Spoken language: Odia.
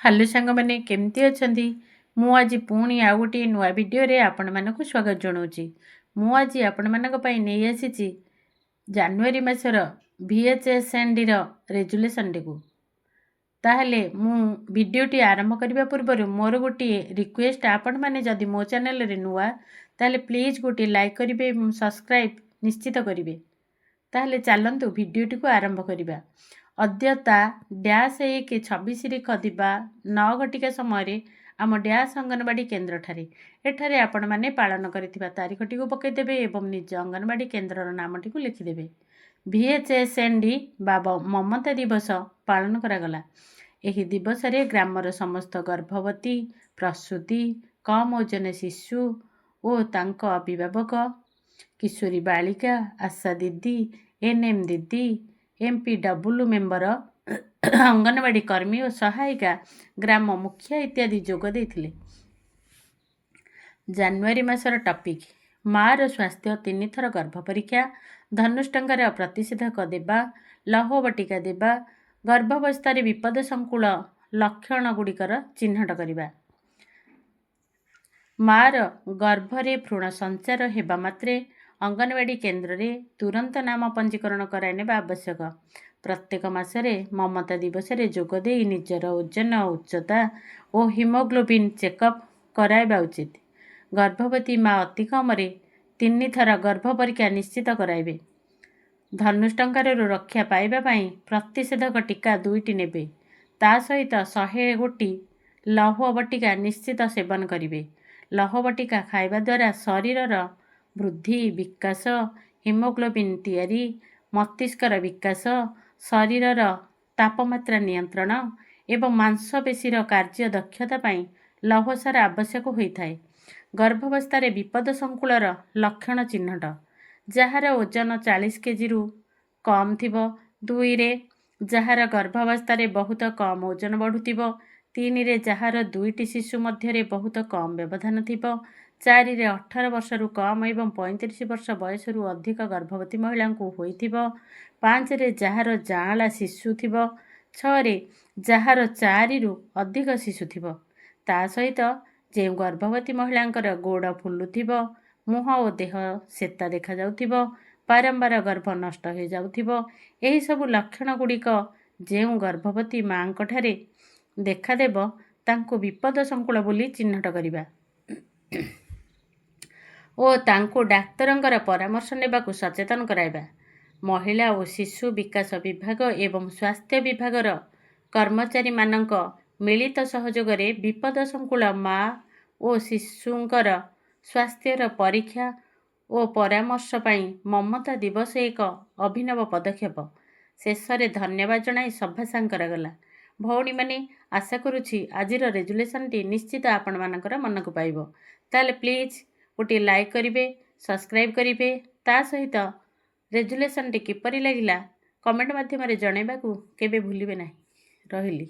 ହ୍ୟାଲୋ ସାଙ୍ଗମାନେ, କେମିତି ଅଛନ୍ତି? ମୁଁ ଆଜି ପୁଣି ଆଉ ଗୋଟିଏ ନୂଆ ଭିଡ଼ିଓରେ ଆପଣମାନଙ୍କୁ ସ୍ୱାଗତ ଜଣାଉଛି। ମୁଁ ଆଜି ଆପଣମାନଙ୍କ ପାଇଁ ନେଇ ଆସିଛି ଜାନୁଆରୀ ମାସର ଭିଏଚ୍ଏସ୍ଏନ୍ଡିର ରେଜୁଲେସନ୍ଟିକୁ। ତାହେଲେ ମୁଁ ଭିଡ଼ିଓଟି ଆରମ୍ଭ କରିବା ପୂର୍ବରୁ ମୋର ଗୋଟିଏ ରିକ୍ୱେଷ୍ଟ, ଆପଣମାନେ ଯଦି ମୋ ଚ୍ୟାନେଲରେ ନୂଆ, ତାହେଲେ ପ୍ଲିଜ୍ ଗୋଟିଏ ଲାଇକ୍ କରିବେ ଏବଂ ସବସ୍କ୍ରାଇବ୍ ନିଶ୍ଚିତ କରିବେ। ତାହେଲେ ଚାଲନ୍ତୁ, ଭିଡ଼ିଓଟିକୁ ଆରମ୍ଭ କରିବା। ଅଦ୍ୟତା -1 26 ରିଖ ଦିବା 9 ଘଟିକା ସମୟରେ ଆମ ଡ୍ୟାସ୍ ଅଙ୍ଗନବାଡ଼ି କେନ୍ଦ୍ରଠାରେ। ଏଠାରେ ଆପଣମାନେ ପାଳନ କରିଥିବା ତାରିଖଟିକୁ ପକାଇଦେବେ ଏବଂ ନିଜ ଅଙ୍ଗନବାଡ଼ି କେନ୍ଦ୍ରର ନାମଟିକୁ ଲେଖିଦେବେ। ଭିଏଚ୍ଏସ୍ଏନ୍ଡି ବା ମମତା ଦିବସ ପାଳନ କରାଗଲା। ଏହି ଦିବସରେ ଗ୍ରାମର ସମସ୍ତ ଗର୍ଭବତୀ, ପ୍ରସୂତି, କମ୍ ଓଜନ ଶିଶୁ ଓ ତାଙ୍କ ଅଭିଭାବକ, କିଶୋରୀ ବାଳିକା, ଆଶା ଦିଦି, ଏନ୍ଏମ୍ ଦିଦି, ଏମ୍ପିଡବ୍ଲ୍ୟୁ ମେମ୍ବର, ଅଙ୍ଗନବାଡ଼ି କର୍ମୀ ଓ ସହାୟିକା, ଗ୍ରାମ ମୁଖିଆ ଇତ୍ୟାଦି ଯୋଗ ଦେଇଥିଲେ। ଜାନୁଆରୀ ମାସର ଟପିକ୍: ମାଆର ସ୍ୱାସ୍ଥ୍ୟ, ତିନିଥର ଗର୍ଭ ପରୀକ୍ଷା, ଧନୁଷ୍ଟଙ୍କାର ପ୍ରତିଷେଧକ ଦେବା, ଲୌହ ବଟିକା ଦେବା, ଗର୍ଭାବସ୍ଥାରେ ବିପଦ ସଂକୁଳ ଲକ୍ଷଣ ଗୁଡ଼ିକର ଚିହ୍ନଟ କରିବା। ମାଆର ଗର୍ଭରେ ଭ୍ରୂଣ ସଞ୍ଚାର ହେବା ମାତ୍ରେ ଅଙ୍ଗନବାଡ଼ି କେନ୍ଦ୍ରରେ ତୁରନ୍ତ ନାମ ପଞ୍ଜୀକରଣ କରାଇ ନେବା ଆବଶ୍ୟକ। ପ୍ରତ୍ୟେକ ମାସରେ ମମତା ଦିବସରେ ଯୋଗ ଦେଇ ନିଜର ଓଜନ, ଉଚ୍ଚତା ଓ ହିମୋଗ୍ଲୋବିନ୍ ଚେକଅପ୍ କରାଇବା ଉଚିତ। ଗର୍ଭବତୀ ମା ଅତି କମରେ ତିନିଥର ଗର୍ଭ ପରୀକ୍ଷା ନିଶ୍ଚିତ କରାଇବେ। ଧନୁଷ୍ଟଙ୍କାରରୁ ରକ୍ଷା ପାଇବା ପାଇଁ ପ୍ରତିଷେଧକ ଟୀକା ଦୁଇଟି ନେବେ। ତା ସହିତ 100 ଗୋଟି ଲୌହ ବଟିକା ନିଶ୍ଚିତ ସେବନ କରିବେ। ଲୌହ ବଟିକା ଖାଇବା ଦ୍ୱାରା ଶରୀରର ବୃଦ୍ଧି, ବିକାଶ, ହିମୋଗ୍ଲୋବିନ୍ ତିଆରି, ମସ୍ତିଷ୍କର ବିକାଶ, ଶରୀରର ତାପମାତ୍ରା ନିୟନ୍ତ୍ରଣ ଏବଂ ମାଂସପେଶୀର କାର୍ଯ୍ୟ ଦକ୍ଷତା ପାଇଁ ଲୌହସାର ଆବଶ୍ୟକ ହୋଇଥାଏ। ଗର୍ଭାବସ୍ଥାରେ ବିପଦ ସଂକୁଳର ଲକ୍ଷଣ ଚିହ୍ନଟ: ଯାହାର ଓଜନ 40 କେଜିରୁ କମ୍ ଥିବ, ଦୁଇରେ ଯାହାର ଗର୍ଭାବସ୍ଥାରେ ବହୁତ କମ୍ ଓଜନ ବଢ଼ୁଥିବ, ତିନିରେ ଯାହାର ଦୁଇଟି ଶିଶୁ ମଧ୍ୟରେ ବହୁତ କମ୍ ବ୍ୟବଧାନ ଥିବ, ଚାରିରେ 18 ବର୍ଷରୁ କମ୍ ଏବଂ 35 ବର୍ଷ ବୟସରୁ ଅଧିକ ଗର୍ଭବତୀ ମହିଳାଙ୍କୁ ହୋଇଥିବ, ପାଞ୍ଚରେ ଯାହାର ଯାଆଁଳା ଶିଶୁ ଥିବ, ଛଅରେ ଯାହାର ଚାରିରୁ ଅଧିକ ଶିଶୁ ଥିବ। ତା ସହିତ ଯେଉଁ ଗର୍ଭବତୀ ମହିଳାଙ୍କର ଗୋଡ଼ ଫୁଲୁଥିବ, ମୁହଁ ଓ ଦେହ ଶେତା ଦେଖାଯାଉଥିବ, ବାରମ୍ବାର ଗର୍ଭ ନଷ୍ଟ ହୋଇଯାଉଥିବ, ଏହିସବୁ ଲକ୍ଷଣ ଗୁଡ଼ିକ ଯେଉଁ ଗର୍ଭବତୀ ମାଆଙ୍କଠାରେ ଦେଖାଦେବ, ତାଙ୍କୁ ବିପଦ ସଂକୁଳ ବୋଲି ଚିହ୍ନଟ କରିବା ଓ ତାଙ୍କୁ ଡାକ୍ତରଙ୍କର ପରାମର୍ଶ ନେବାକୁ ସଚେତନ କରାଇବା। ମହିଳା ଓ ଶିଶୁ ବିକାଶ ବିଭାଗ ଏବଂ ସ୍ୱାସ୍ଥ୍ୟ ବିଭାଗର କର୍ମଚାରୀମାନଙ୍କ ମିଳିତ ସହଯୋଗରେ ବିପଦ ସଂକୁଳ ମା ଓ ଶିଶୁଙ୍କର ସ୍ୱାସ୍ଥ୍ୟର ପରୀକ୍ଷା ଓ ପରାମର୍ଶ ପାଇଁ ମମତା ଦିବସ ଏକ ଅଭିନବ ପଦକ୍ଷେପ। ଶେଷରେ ଧନ୍ୟବାଦ ଜଣାଇ ସଭା ସାଙ୍ଗ କରାଗଲା। ଭଉଣୀମାନେ, ଆଶା କରୁଛି ଆଜିର ରେଜୁଲେସନ୍ଟି ନିଶ୍ଚିତ ଆପଣମାନଙ୍କର ମନକୁ ପାଇବ। ତାହେଲେ ପ୍ଲିଜ୍ ଗୋଟିଏ ଲାଇକ୍ କରିବେ, ସବସ୍କ୍ରାଇବ୍ କରିବେ। ତା ସହିତ ରେଜୁଲେସନ୍ଟି କିପରି ଲାଗିଲା, କମେଣ୍ଟ ମାଧ୍ୟମରେ ଜଣାଇବାକୁ କେବେ ଭୁଲିବେ ନାହିଁ। ରହିଲି।